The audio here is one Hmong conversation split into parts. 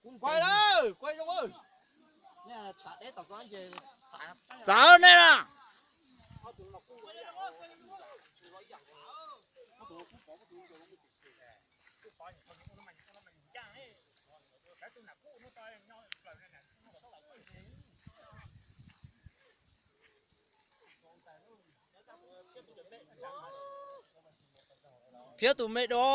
Kuv quaj lawm, quaj zoo. Txawv nej na. Phiab tus me do.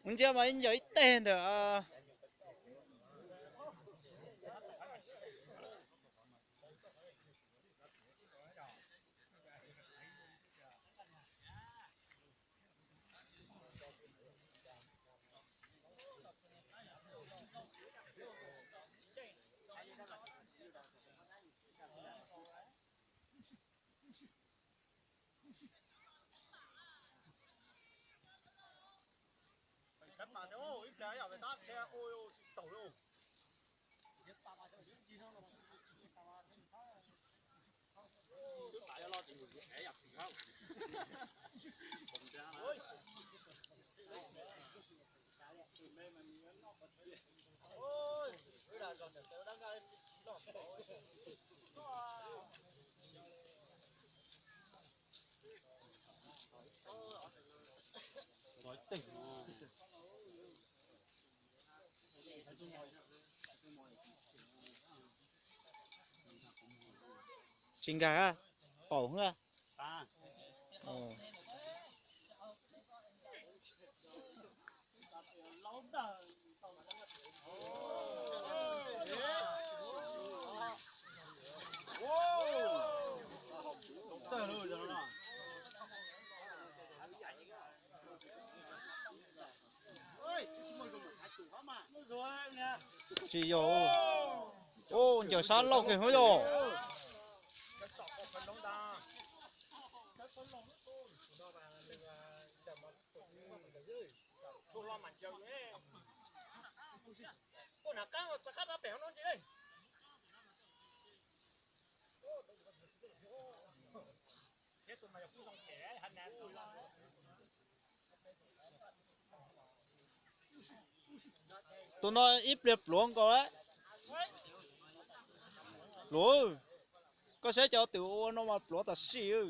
Ntsia mas ib ncawg ib teg ntawm. Tsis nkag, qaum hwb. Tsis yog. Ub, ncaws sab laug kawg hwb yog. Tus no ib pliag pluav nkaus lawm. Pluav. Koj saib cov twm ua no mas pluav tam sim.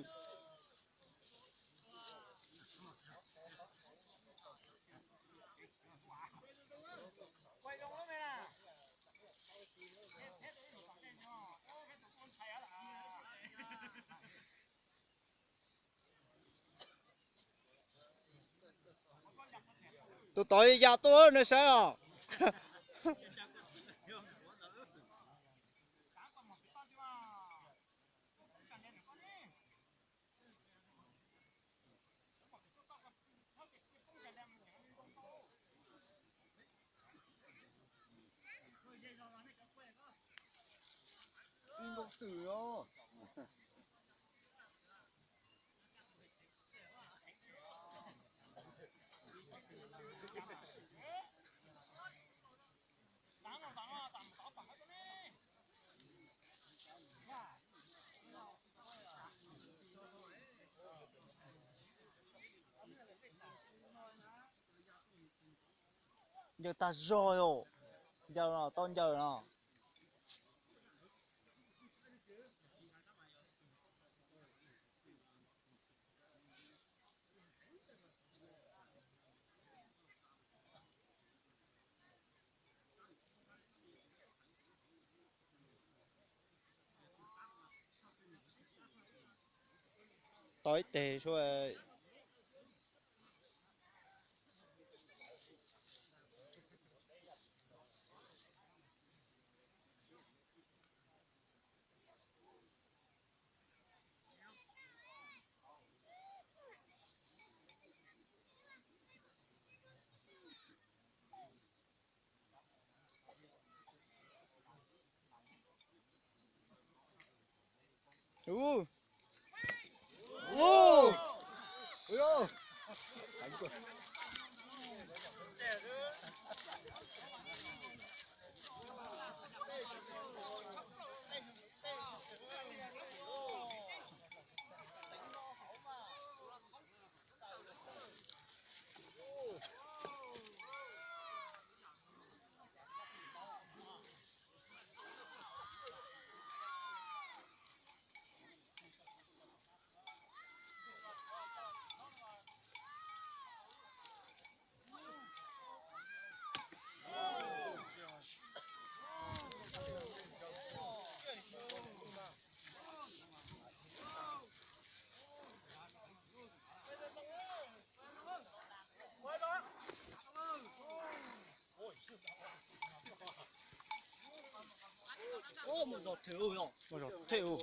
Tus tod yam tuaj nej saib os. Ib nkaus twm os. Ncaws tag zog os. Ncaws no tau ncaws no. Tau ib teg sua. Ub. Muaj zog theb u.